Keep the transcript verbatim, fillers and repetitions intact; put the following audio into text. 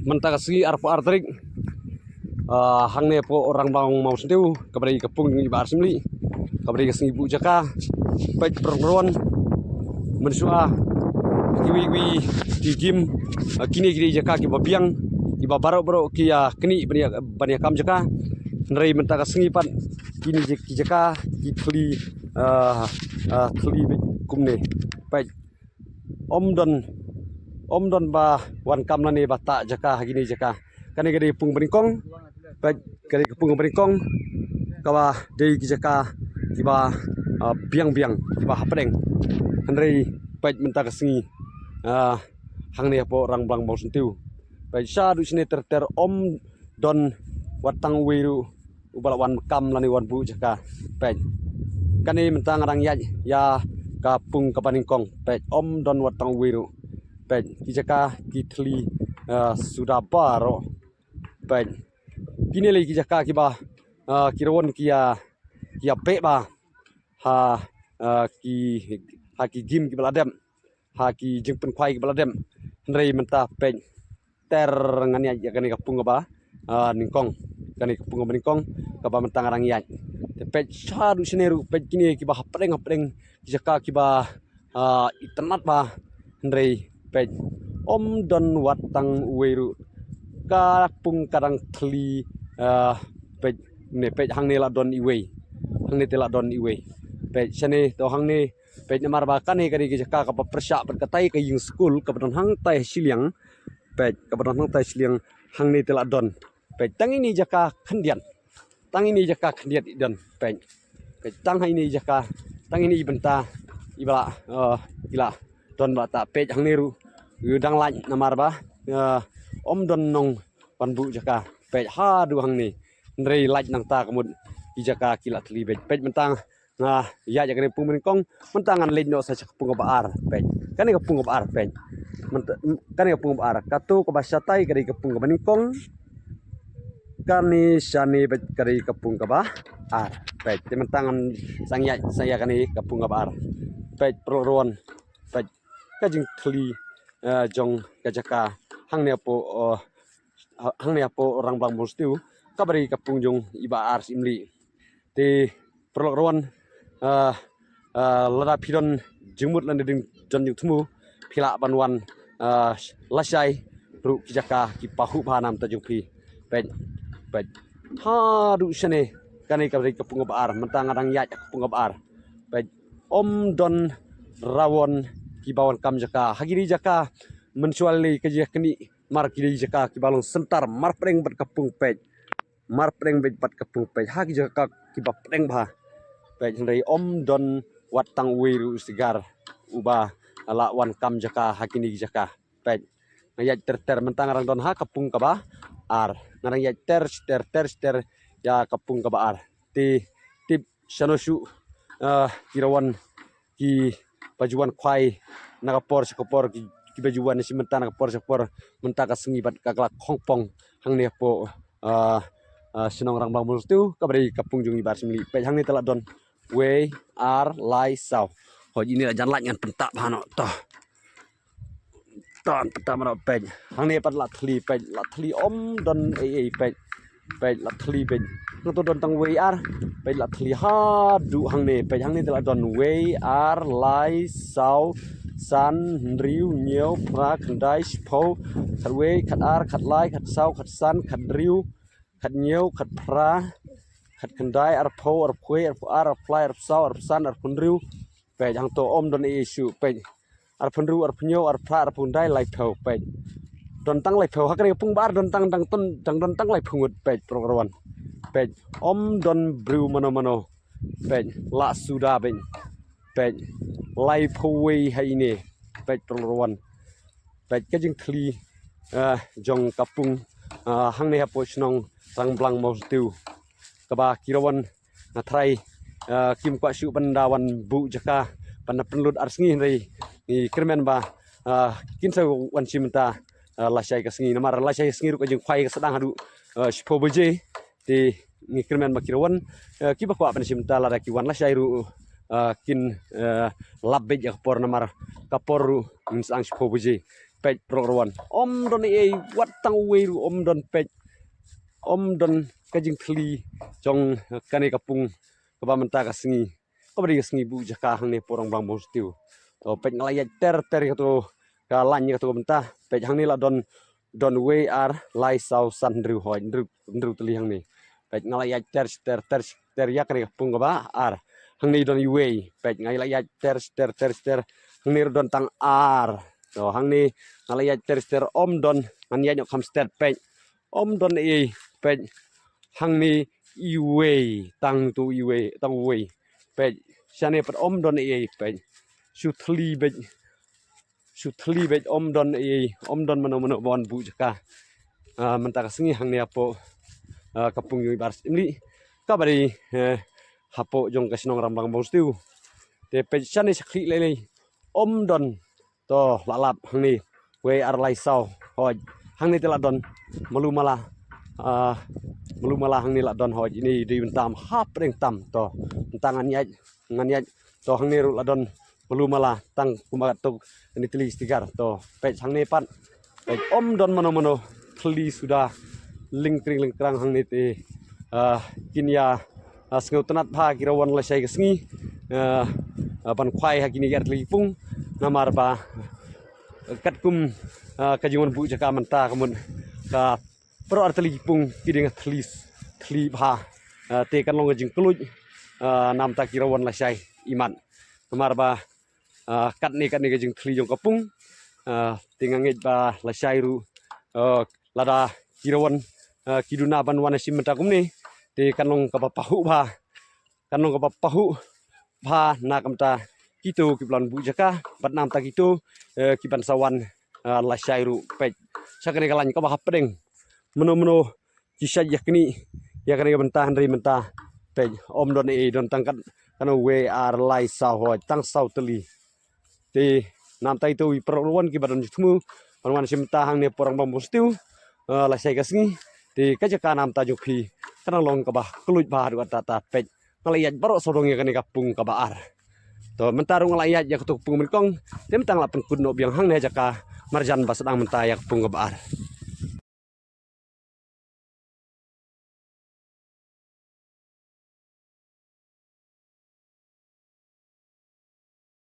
Mynta ka sngi arphew ar tarik, ah, hangne hapoh Rangblang Mawsyntiu, kaba dei ka pung jong i Bah Arsimli, kaba dei ka sngi buh jaka. Peit, pyrshah ruh mynshuwa kiwei kiwei ki gim, ah, kine ki dei jaka kiba biang, kiba baroh baroh ki ïa knieh ban ïa, ban ïa kam jaka. Hynrei mynta ka sngi pat kine ki jaka ki thli, ah, ah, thli beit kumne. Peit, ym don, ym don ba wan kam lane ba tah jaka ha kine jaka. Kane ka dei ka pung banyngkong. Peit, ka dei ka pung banyngkong, kaba dei ki jaka kiba, ah, biang biang, kiba hapdeng. Hynrei peit, mynta ka sngi, ah, hangne hapoh Rangblang Mawsyntiu, peit, shaduh shane ter ter ym don wat tang uwei ruh uba la wan kam lane wan buh jaka. Peit, kane mynta nga dang ïaid ïa ka pung kaba nyngkong. Peit, ym don wat tang uwei ruh. Peit, ki jaka ki thli, ah, suda baroh. Peit, kine lei ki jaka kiba, ah, ki rawon ki ïa, ki ïa beh bha ha, ah, ki, ha ki gim kiba la dep, ha ki jingpynkhwai kiba la dep. Hynrei mynta peit, ter ngan ïaid ïa kane ka pung kaba, ah, nyngkong, kane ka pung kaba nyngkong, kaba mynta nga dang ïaid. Te peit, shaduh shane ruh, peit, kine kiba hapdeng hapdeng, ki jaka kiba, ah, itynnad bha. Hynrei peit, ym don wat tang uwei ruh. Ka pung ka dang thli, ah, peit, ne peit, hangne la don iwei, hangne te la don iwei. Peit, shane to hangne. Peit, namar ba kane ka dei ka jaka kaba pyrshah bad katai ka ïing skul kaba don hangtai shiliang. Peit, kaba don hangtai shiliang, hangne te la don. Peit, tang ine i jaka khyndiat, tang ine i jaka khyndiat i don. Peit, peit, tang ha ine i jaka, tang ine i bynta iba la, eh, i la don ba tah. Peit, hangne ruh u dang lait namar ba, eh, ym don nongwan buh jaka. Peit, haduh hangne, hynrei lait nangta ka mut ki jaka ki la thli. Peit, peit, mynta nga ïaid ïa kane ka pung banyngkong, mynta ngan leit noh sa sha ka pung kaba ar. Peit, kane ka pung kaba ar, peit. Mynta, kane ka pung kaba ar. Kato kaba shatai ka dei ka pung kaba nyngkong. Kane shane, peit, ka dei ka pung kaba ar. Peit, te mynta ngan sa ïaid sa ïa kane ka pung kaba ar. Peit, pyrshah ruh, peit, ka jingthli, eh, jong ka jaka hangne hapoh, eh, hangne hapoh Rangblang Mawsyntiu, kaba dei ka pung jong i Bah Arsimli. Te pyrshah ruh, ah, ah, lada phi don jingmut lane ding don jingthmu, phi lah ban wan, ah, lashai ruh ki jaka kiba huh bha namar jong phi. Peit, peit, haduh shane, kane ka dei ka pung kaba ar, mynta nga dang ïaid ka pung kaba ar. Peit, ym don rawon kiba wan kam jaka ha kine ki jaka. Mynshuwa lei ka jaka kane, mar ki dei jaka kiba long center, mar pdeng bad ka pung, peit. Mar pdeng beit bad ka pung, peit, ha ki jaka kiba pdeng bha. Peit, hynrei ym don wat tang uwei ruh u shakri uba lah wan kam jaka ha kine ki jaka. Peit, nga ïaid ter ter, mynta nga dang don ha ka pung kaba ar. Nga dang ïaid ter ter ter ter ïa ka pung kaba ar. Te tip shano shuh, eh, ki rawon kiba ju wan khwai na ka por sha ka por, ki, kiba ju wan shi mynta na ka por sha ka por, mynta ka sngi bad ka la khongpong hangne hapoh, ah, ah, shnong Rangblang Mawsyntiu, kaba dei ka pung jong i Bah Arsimli. Peit, hangne te la don wei, ar, lai, saw. Hooid, ine la jan lait, ngan pyntap hano to. Ton pyntap hano, peit. Hangne pat la thli, peit, la thli, ym don ei ei, peit. Peit, la thli, peit. Nangto don tang wei, ar. Peit, la thli haduh hangne. Peit, hangne te la don wei, ar, lai, saw, san, hynriew, hynñiew, phra, khyndai, shiphew, khatwei, khatar, khatlai, khatsaw, khatsan, khathynriew, khathynñiew, khatphra, khatkhyndai, arphew, arphew wei, arphew ar, arphew lai, arphew saw, arphew san, arphew hynriew. Peit, hangto ym don ei ei shuh, peit. Arphew hynriew, arphew hynñiew, arphew phra, arphew khyndai, laiphew, peit. Don tang laiphew, ha kane ka pung ba ar don tang, dang ton, dang don tang laiphew ngut, peit, pyrshah ruh. Peit, ym don briew mano mano. Peit, la suda, peit. Peit, laiphew wei ha ine. Peit, pyrshah ruh. Peit, ka jingthli, eh, jong ka pung, eh, hangne hapoh shnong Rangblang Mawsyntiu, kaba ki rawon, nga tharai, eh, kim kwah shuh ban da wan buh jaka ban da pynlut ar sngi, hynrei ngi kyrmen ba, eh, kin sa wan shi mynta, eh, lashai ka sngi, namar lashai ka sngi ruh ka jingkhwai ka sdang haduh, eh, shiphew baje. Te ngi kyrmen ba ki rawon, eh, kiba kwah ban shi mynta lada ki wan lashai ruh, eh, kin, eh, lap beit ïa ka por, namar ka por ruh ngin sdang shiphew baje. peit, paralok ruh wan. Ym don ei ei, wat tang uwei ruh ym don, peit. Ym don ka jingthylli jong kane ka pung kaba mynta ka sngi, kaba dei ka sngi buh jaka hangne hapoh Rangblang Bungsatiew. To peit, nga la ïaid ter ter ïa kato ka lain ïa kato ka bynta. Peit, hangne la don, don wei, ar, lai, saw, san, hynriew, hoi, hynriew, hynriew tylli hangne. Peit, nga la ïaid ter ter ter ter ïa kane ka pung kaba ar. Hangne don iwei, peit, nga la ïaid ter ter ter ter. Hangne ruh don tang ar. To hangne nga la ïaid ter ter, ym don, ngan ïaid noh kham stet, peit. Ym don ei ei, peit. Hangne iwei, tang tu iwei, tang uwei. Peit, shane pat ym don ei ei, peit. Shu thylli beit. Shu thylli beit, ym don ei ei, ym don mano mano ba wan buh jaka. Ah, mynta ka sngi hangne hapoh, ah, ka pung jong i Bah Imli, kaba dei, eh, hapoh jong ka shnong Rangblang Bungsatiew. Te peit, shane sha khlieh lei lei, ym don. To la lap hangne, wei, ar, lai, saw, hoi. Hangne te la don malu mala, ah, malu mala hangne la don, hoi. Ine i dei bynta hapdeng tam. To mynta ngan ïaid, ngan ïaid. To hangne ruh la don malu mala, tang kumba katto katne tylli sticker. To peit, hangne pat, peit, ym don mano mano, thylli suda, lyngkring lyngkrang hangne te. Ah, kin ïa, ah, sngewtynnad bha ki riewwan lashai ka sngi, ah, ah, ban khwai ha kine ki artylli ki pung. Namar ba, ah, katkum, ah, ka jingwan buh jaka mynta ka mut ka baroh artylli ki pung ki dang thylli, thylli bha. Ah, te kan long ka jingkylluid, ah, namta ki riewwan lashai imat. Namar ba, ah, katne katne ka jingthylli jong ka pung. Ah, te nga ngeit ba lashai ruh, ah, lada ki riewwan, ah, ki duna ban wan ha shim mynta kumne, te kan long kaba pahuh bha. Kan long kaba pahuh bha na ka bynta kito kiba la wan buh jaka, bad namta kito, eh, kiban sa wan, ah, lashai ruh, peit. Sha kane ka lain kaba hapdeng, mano mano ki shait ïa kane, ïa kane ka bynta, hynrei mynta, peit, ym don ei ei, don tang kat, kano, wei, ar, lai, saw, hoi, tang saw tylli. Te namta ito i paralok ruh wan kiba don jingthmu ban wan shim mynta hangne hapoh Rangblang Bungsatiew, eh, lashai ka sngi. Te ka jaka namta jong phi kan long kaba kylluid bha haduh katta katta, peit. Nga la ïaid baroh sawdong ïa kane ka pung kaba ar. To mynta ruh nga la ïaid ïa kato ka pung nyngkong. Te mynta nga la pynkut noh biang hangne ha jaka marjan ba sdang mynta ïa ka pung kaba ar.